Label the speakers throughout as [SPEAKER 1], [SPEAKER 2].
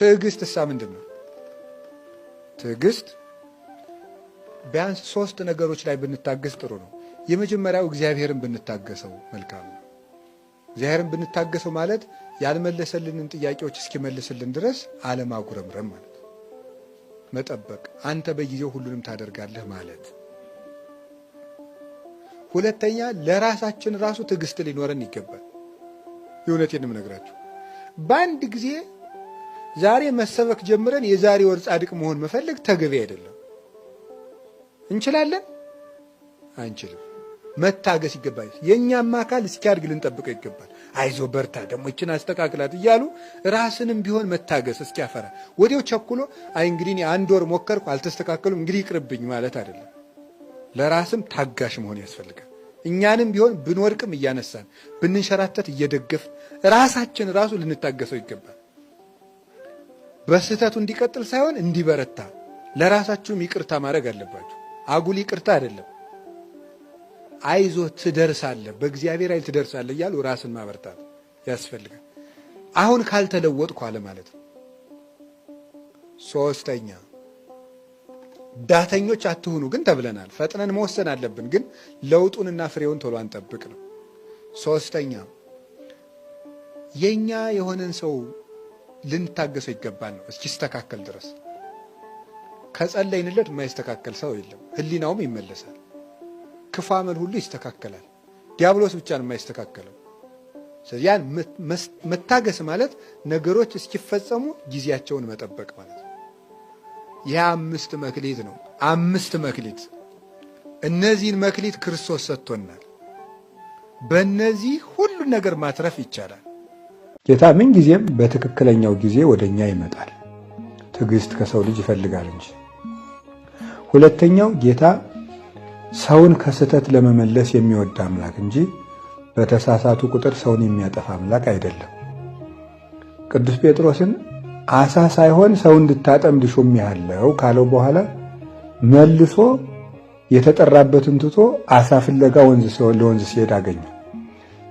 [SPEAKER 1] ትዕግስት እሳ ምንድን ነው? ትዕግስት ቢያንስ ሶስት ነገሮች ላይ ብንታገስ ጥሩ ነው። የመጀመሪያው እግዚአብሔርን ብንታገሰው መልካም ነው። እግዚአብሔርን ብንታገሰው ማለት ያልመለሰልንን ጥያቄዎች እስኪመልስልን ድረስ አለማጉረምረም ማለት ነው። መጠበቅ፣ አንተ በጊዜው ሁሉንም ታደርጋለህ ማለት። ሁለተኛ ለራሳችን ራሱ ትዕግስት ሊኖረን ይገባል። የእውነቴን የምነግራችሁ በአንድ ጊዜ ዛሬ መሰበክ ጀምረን የዛሬ ወር ጻድቅ መሆን መፈለግ ተገቢ አይደለም። እንችላለን? አንችልም። መታገስ ይገባል። የእኛም አካል እስኪያድግ ልንጠብቀው ይገባል። አይዞ በርታ፣ ደግሞ ይችን አስተካክላት እያሉ ራስንም ቢሆን መታገስ እስኪያፈራ፣ ወዲያው ቸኩሎ አይ እንግዲህ እኔ አንድ ወር ሞከርኩ አልተስተካከሉም እንግዲህ ይቅርብኝ ማለት አይደለም። ለራስም ታጋሽ መሆን ያስፈልጋል። እኛንም ቢሆን ብንወድቅም እያነሳን ብንንሸራተት እየደገፍ ራሳችን ራሱ ልንታገሰው ይገባል። በስህተቱ እንዲቀጥል ሳይሆን እንዲበረታ ለራሳችሁም ይቅርታ ማድረግ አለባችሁ። አጉል ይቅርታ አይደለም። አይዞ ትደርሳለህ፣ በእግዚአብሔር ኃይል ትደርሳለህ እያሉ ራስን ማበርታት ያስፈልጋል። አሁን ካልተለወጥኩ አለ ማለት ነው። ሶስተኛ ዳተኞች አትሁኑ ግን ተብለናል። ፈጥነን መወሰን አለብን፣ ግን ለውጡንና ፍሬውን ቶሎ አንጠብቅ ነው። ሶስተኛ የኛ የሆነን ሰው ልንታገሰው ይገባል ነው እስኪስተካከል ድረስ። ከጸለይንለት የማይስተካከል ሰው የለም። ሕሊናውም ይመለሳል። ክፉ አመል ሁሉ ይስተካከላል። ዲያብሎስ ብቻ ነው የማይስተካከለው። ስለዚህ ያን መታገስ ማለት ነገሮች እስኪፈጸሙ ጊዜያቸውን መጠበቅ ማለት ነው። ይህ 5 መክሊት ነው። 5 መክሊት። እነዚህን መክሊት ክርስቶስ ሰጥቶናል። በእነዚህ ሁሉ ነገር ማትረፍ ይቻላል። ጌታ ምን ጊዜም በትክክለኛው ጊዜ ወደኛ ይመጣል። ትዕግስት ከሰው ልጅ ይፈልጋል እንጂ። ሁለተኛው ጌታ ሰውን ከስህተት ለመመለስ የሚወድ አምላክ እንጂ በተሳሳቱ ቁጥር ሰውን የሚያጠፋ አምላክ አይደለም። ቅዱስ ጴጥሮስን አሳ ሳይሆን ሰው እንድታጠምድ ሾሜሃለሁ ካለው በኋላ መልሶ የተጠራበትን ትቶ አሳ ፍለጋ ለወንዝ ሲሄድ አገኘው።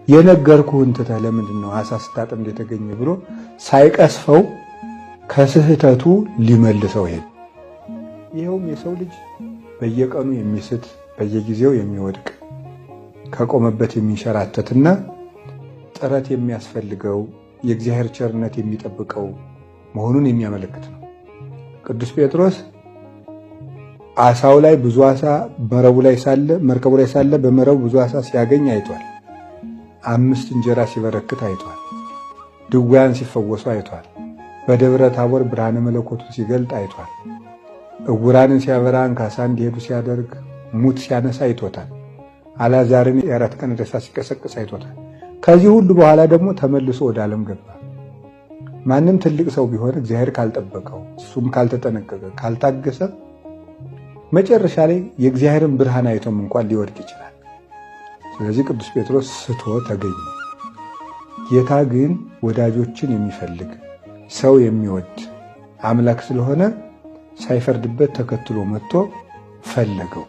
[SPEAKER 1] የነገርኩህን ትተህ ለምንድን ነው አሳ ስታጠምድ የተገኘ ብሎ ሳይቀስፈው ከስህተቱ ሊመልሰው ሄደ። ይኸውም የሰው ልጅ በየቀኑ የሚስት በየጊዜው የሚወድቅ ከቆመበት የሚንሸራተትና ጥረት የሚያስፈልገው የእግዚአብሔር ቸርነት የሚጠብቀው መሆኑን የሚያመለክት ነው። ቅዱስ ጴጥሮስ አሳው ላይ ብዙ አሳ መረቡ ላይ ሳለ መርከቡ ላይ ሳለ በመረቡ ብዙ አሳ ሲያገኝ አይቷል። 5 እንጀራ ሲበረክት አይቷል። ድውያን ሲፈወሱ አይቷል። በደብረ ታቦር ብርሃነ መለኮቱን ሲገልጥ አይቷል። እውራንን ሲያበራ አንካሳ እንዲሄዱ ሲያደርግ ሙት ሲያነሳ አይቶታል። አልዓዛርን የአራት ቀን ሬሳ ሲቀሰቅስ አይቶታል። ከዚህ ሁሉ በኋላ ደግሞ ተመልሶ ወደ ዓለም ገባ። ማንም ትልቅ ሰው ቢሆን እግዚአብሔር ካልጠበቀው እሱም ካልተጠነቀቀ ካልታገሰ መጨረሻ ላይ የእግዚአብሔርን ብርሃን አይቶም እንኳን ሊወድቅ ይችላል። ስለዚህ ቅዱስ ጴጥሮስ ስቶ ተገኘ። ጌታ ግን ወዳጆችን የሚፈልግ ሰው የሚወድ አምላክ ስለሆነ ሳይፈርድበት ተከትሎ መጥቶ ፈለገው።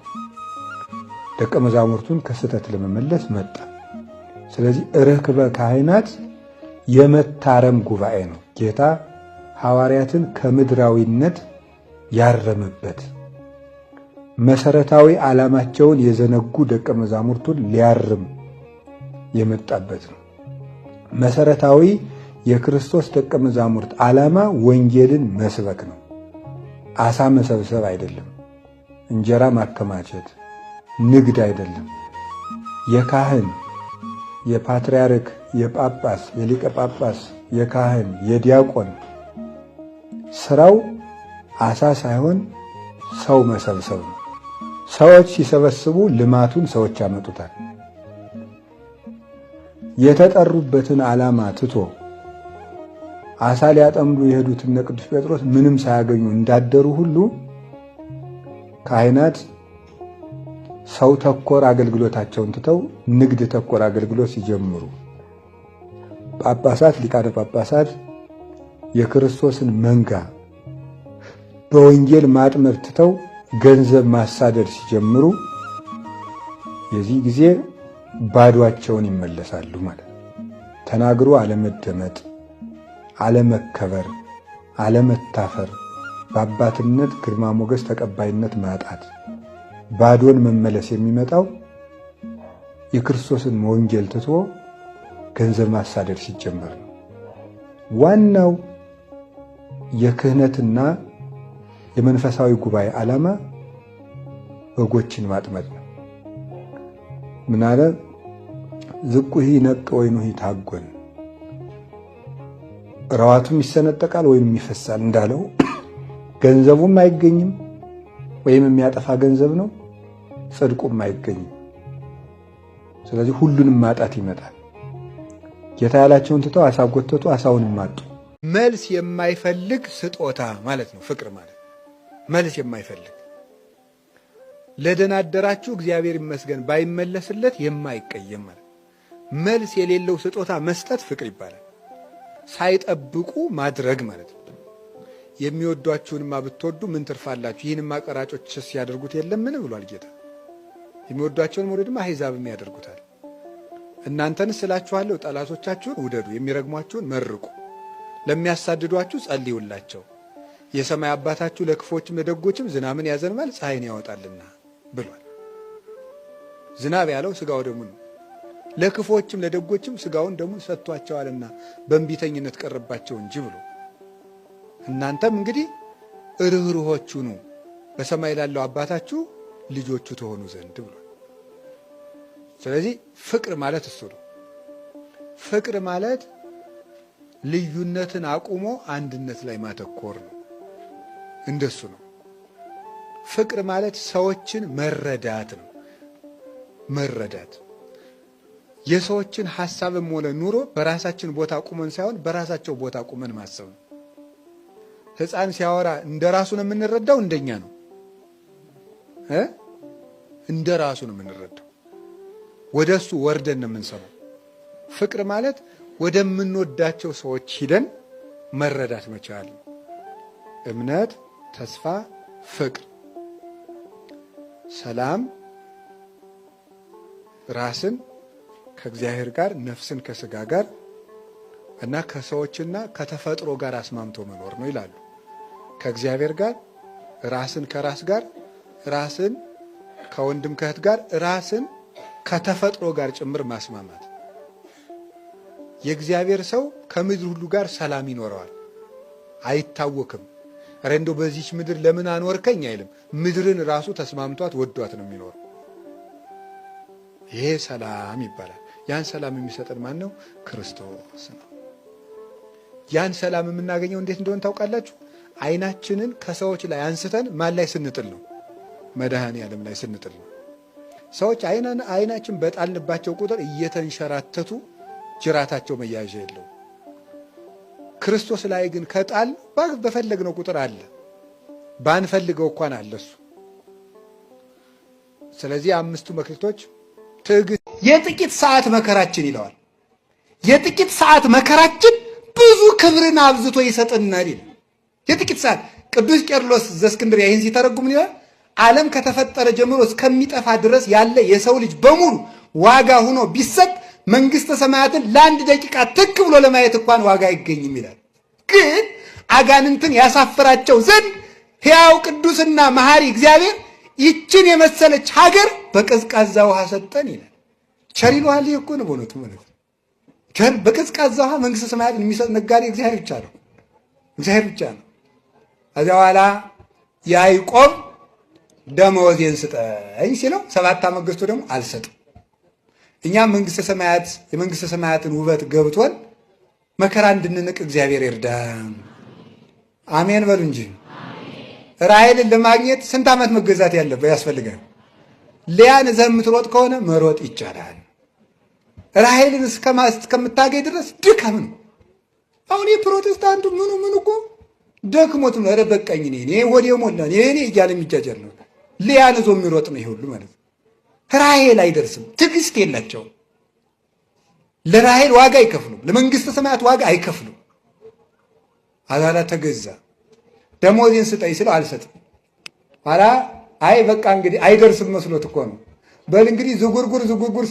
[SPEAKER 1] ደቀ መዛሙርቱን ከስህተት ለመመለስ መጣ። ስለዚህ ርክበ ካህናት የመታረም ጉባኤ ነው። ጌታ ሐዋርያትን ከምድራዊነት ያረመበት መሰረታዊ ዓላማቸውን የዘነጉ ደቀ መዛሙርቱን ሊያርም የመጣበት ነው። መሰረታዊ የክርስቶስ ደቀ መዛሙርት ዓላማ ወንጌልን መስበክ ነው። አሳ መሰብሰብ አይደለም። እንጀራ ማከማቸት፣ ንግድ አይደለም። የካህን የፓትርያርክ የጳጳስ የሊቀ ጳጳስ የካህን የዲያቆን ስራው አሳ ሳይሆን ሰው መሰብሰብ ነው። ሰዎች ሲሰበስቡ ልማቱን ሰዎች ያመጡታል። የተጠሩበትን ዓላማ ትቶ አሳ ሊያጠምዱ የሄዱት እነ ቅዱስ ጴጥሮስ ምንም ሳያገኙ እንዳደሩ ሁሉ ካህናት ሰው ተኮር አገልግሎታቸውን ትተው ንግድ ተኮር አገልግሎት ሲጀምሩ፣ ጳጳሳት ሊቃነ ጳጳሳት የክርስቶስን መንጋ በወንጌል ማጥመድ ትተው ገንዘብ ማሳደድ ሲጀምሩ የዚህ ጊዜ ባዷቸውን ይመለሳሉ ማለት ነው። ተናግሮ አለመደመጥ፣ አለመከበር፣ አለመታፈር፣ በአባትነት ግርማ ሞገስ ተቀባይነት ማጣት፣ ባዶን መመለስ የሚመጣው የክርስቶስን ወንጌል ትቶ ገንዘብ ማሳደድ ሲጀመር ነው። ዋናው የክህነትና የመንፈሳዊ ጉባኤ ዓላማ በጎችን ማጥመድ ነው። ምን አለ? ዝቁሂ ነቅ ወይኑሂ ታጎን፣ ረዋቱም ይሰነጠቃል ወይም ይፈሳል እንዳለው ገንዘቡም አይገኝም ወይም የሚያጠፋ ገንዘብ ነው፣ ጽድቁም አይገኝም። ስለዚህ ሁሉንም ማጣት ይመጣል። ጌታ ያላቸውን ትተው አሳ ጎተቱ፣ አሳውንም አጡ። መልስ የማይፈልግ ስጦታ ማለት ነው ፍቅር ማለት መልስ የማይፈልግ ለደናደራችሁ እግዚአብሔር ይመስገን ባይመለስለት የማይቀየም ማለት መልስ የሌለው ስጦታ መስጠት ፍቅር ይባላል። ሳይጠብቁ ማድረግ ማለት ነው። የሚወዷችሁንማ ብትወዱ ምን ትርፋላችሁ? ይህንማ ቀራጮችስ ያደርጉት የለምን ብሏል ጌታ። የሚወዷቸውን መውደድማ አሕዛብም ያደርጉታል። እናንተን ስላችኋለሁ ጠላቶቻችሁን ውደዱ፣ የሚረግሟችሁን መርቁ፣ ለሚያሳድዷችሁ ጸልዩላቸው። የሰማይ አባታችሁ ለክፎችም ለደጎችም ዝናምን ያዘንባል ፀሐይን ያወጣልና ብሏል። ዝናብ ያለው ስጋው ደሙን ነው። ለክፎችም ለደጎችም ስጋውን ደሙን ሰጥቷቸዋልና በእንቢተኝነት ቀረባቸው እንጂ ብሎ እናንተም እንግዲህ ርኅሩኆች ሁኑ በሰማይ ላለው አባታችሁ ልጆቹ ትሆኑ ዘንድ ብሏል። ስለዚህ ፍቅር ማለት እሱ ነው። ፍቅር ማለት ልዩነትን አቁሞ አንድነት ላይ ማተኮር ነው። እንደሱ ነው። ፍቅር ማለት ሰዎችን መረዳት ነው። መረዳት የሰዎችን ሐሳብም ሆነ ኑሮ በራሳችን ቦታ ቁመን ሳይሆን በራሳቸው ቦታ ቁመን ማሰብ ነው። ሕፃን ሲያወራ እንደ ራሱ ነው የምንረዳው፣ እንደኛ ነው እንደ ራሱ ነው የምንረዳው። ወደ እሱ ወርደን ነው የምንሰማው። ፍቅር ማለት ወደምንወዳቸው ሰዎች ሂደን መረዳት መቻል ነው። እምነት፣ ተስፋ፣ ፍቅር፣ ሰላም፣ ራስን ከእግዚአብሔር ጋር ነፍስን ከስጋ ጋር እና ከሰዎችና ከተፈጥሮ ጋር አስማምቶ መኖር ነው ይላሉ። ከእግዚአብሔር ጋር ራስን ከራስ ጋር ራስን ከወንድም ከእህት ጋር ራስን ከተፈጥሮ ጋር ጭምር ማስማማት። የእግዚአብሔር ሰው ከምድር ሁሉ ጋር ሰላም ይኖረዋል፣ አይታወክም። ኧረ እንደው በዚች ምድር ለምን አኖርከኝ አይልም። ምድርን ራሱ ተስማምቷት ወዷት ነው የሚኖረው። ይሄ ሰላም ይባላል። ያን ሰላም የሚሰጠን ማን ነው? ክርስቶስ ነው። ያን ሰላም የምናገኘው እንዴት እንደሆነ ታውቃላችሁ? ዓይናችንን ከሰዎች ላይ አንስተን ማን ላይ ስንጥል ነው? መድኃኔ ዓለም ላይ ስንጥል ነው። ሰዎች ዓይናችን በጣልንባቸው ቁጥር እየተንሸራተቱ ጅራታቸው መያዣ የለው። ክርስቶስ ላይ ግን ከጣል በፈለግነው ቁጥር አለ፣ ባንፈልገው እንኳን አለ እሱ። ስለዚህ አምስቱ መክሊቶች ትዕግስት፣ የጥቂት ሰዓት መከራችን ይለዋል። የጥቂት ሰዓት መከራችን ብዙ ክብርን አብዝቶ ይሰጥናል ይላል። የጥቂት ሰዓት ቅዱስ ቄርሎስ ዘእስክንድርያ ይህን ሲተረጉም ይላል ዓለም ከተፈጠረ ጀምሮ እስከሚጠፋ ድረስ ያለ የሰው ልጅ በሙሉ ዋጋ ሆኖ ቢሰጥ መንግሥተ ሰማያትን ለአንድ ደቂቃ ትክ ብሎ ለማየት እንኳን ዋጋ አይገኝም ይላል። ግን አጋንንትን ያሳፍራቸው ዘንድ ሕያው ቅዱስና መሐሪ እግዚአብሔር ይችን የመሰለች ሀገር በቀዝቃዛ ውሃ ሰጠን ይላል። ቸር ይለዋል። ይሄ እኮ ነው በእውነቱ ማለት ቸር በቀዝቃዛ ውሃ መንግሥተ ሰማያትን የሚሰጥ ነጋዴ እግዚአብሔር ብቻ ነው። እግዚአብሔር ብቻ ነው። ከዚያ በኋላ ያዕቆብ ደመወዜን ስጠኝ ሲለው 7 ዓመት ገዝቶ ደግሞ አልሰጥም። እኛም መንግሥተ ሰማያት የመንግሥተ ሰማያትን ውበት ገብቶን መከራ እንድንንቅ እግዚአብሔር ይርዳን። አሜን በሉ እንጂ። ራሔልን ለማግኘት ስንት ዓመት መገዛት ያለበት ያስፈልጋል? ልያን እዛ የምትሮጥ ከሆነ መሮጥ ይቻላል። ራሔልን እስከምታገኝ ድረስ ድካም ነው። አሁን የፕሮቴስታንቱ ምኑ ምኑ እኮ ደክሞት ነው። ኧረ በቃኝ እኔ ወዴ ሞላ እኔ እያለ የሚጃጀር ነው። ልያን ይዞ የሚሮጥ ነው ይሄ ሁሉ ማለት ነው። ራሔል አይደርስም። ትዕግስት የላቸውም። ለራሔል ዋጋ አይከፍሉም። ለመንግስተ ሰማያት ዋጋ አይከፍሉም። አዛላ ተገዛ። ደሞዜን ስጠኝ ስለው አልሰጥም። ኋላ አይ በቃ እንግዲህ አይደርስም መስሎት እኮ ነው። በል እንግዲህ ዝጉርጉር ዝጉርጉር